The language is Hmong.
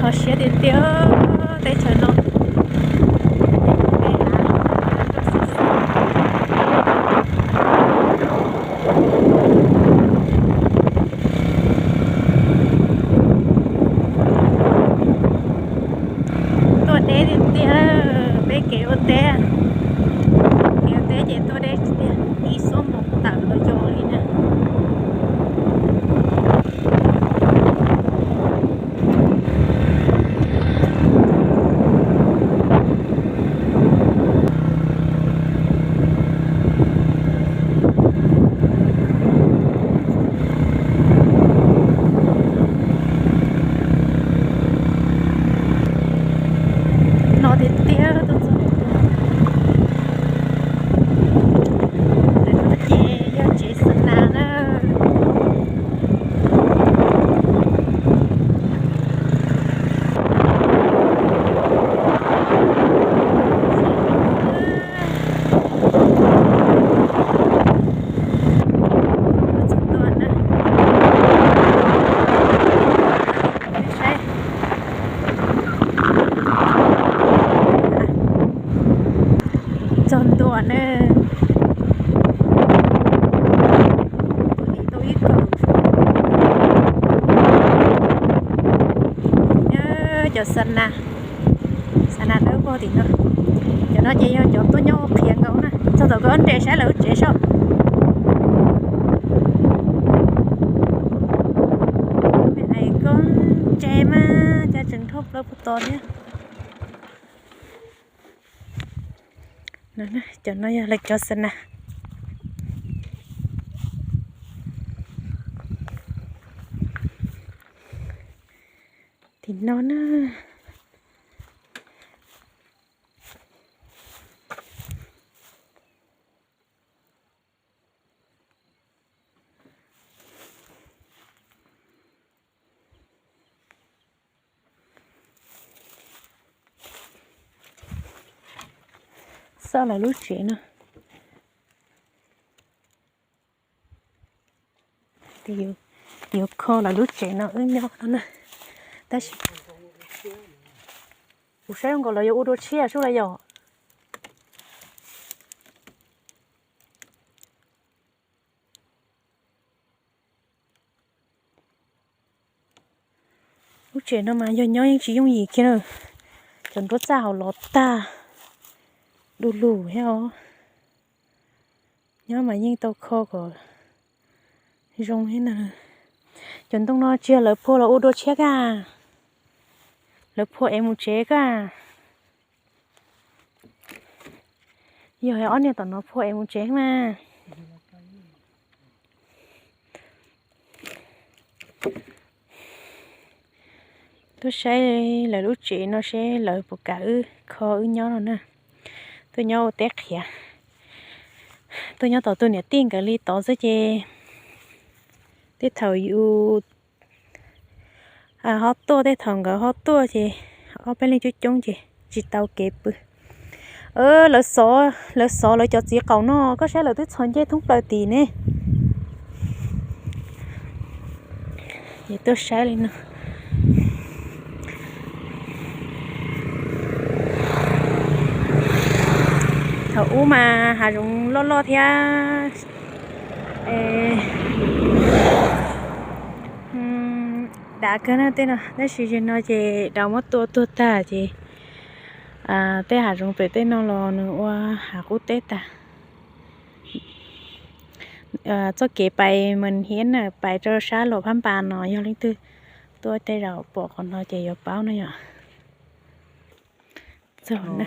Kho siab tiag tiag teb chaws no. Tuaj deb tiag tiag, peb kev ua teb, kev ua teb ces tuaj deb tiag, ib xuab moos tawm los yog li na. No tiag tiag tuaj txog ntawm no ces yog tsev xa nas na. Txog ntua na. Ib kaum, cov xa nas, xa nas dawb paug tim no. Cov no ces yog cov tuaj nyob ua qhiav nkaus na. Txog tom koj nres saib lawv lub tsev soj. Ais koj ntse mas cas tseem dhau plaws puag tod thiab. Cov no yog lawv cov xa nas. Tim no na. Xauj lawv lub tsev no. Yuav kho lawv lub tsev no wb nyob no na. Tab sis kuv saib zoo nkaus lawv yuav ua dua tshiab sub la yom. Lub tsev no mas yog nyob yeej tsis yooj yim kiag na. Cov nruab txaj hauv los tag du lug thiab os. Nyob mas yeej tau kho kom zoo thiab na. Cov ntoo no tsis yog lawv phua los ua dua tshiab kaj, lawv phua es mus tsev kaj. Yog ob niag tom no phua es mus tsev mas. Tuaj saib lawv lub tsev no seb lawv puas kam wb kho wb nyob no na. Tuaj nyob ua teb qhiav, tuaj nyob tom tus niam tij nkawd li tod xwb ces tej thaum yus ho tuaj, tej thaum nkawd ho tuaj ces ob peb leeg coob coob ces tsis tau kev pw. Lawv xov, lawv xov lawv cov txiv qaum no, koj saib lawv twb txhos ncej thoob plaws tim ne. Es tuaj saib li no. Thaum ub mas hav zoov loj loj thiab, dav kawg na tej no, tab sis zaum no ces dav muab tua tuag tag ces tej hav zoov pem tej no los nws ua hav qub teb tag. Txoj kev pais Mes Hiab na, pais rau sab Luam Phab Npas no, yog leej twg tuaj tej zaum pom qhov no ces yuav paub no yom. Txog na.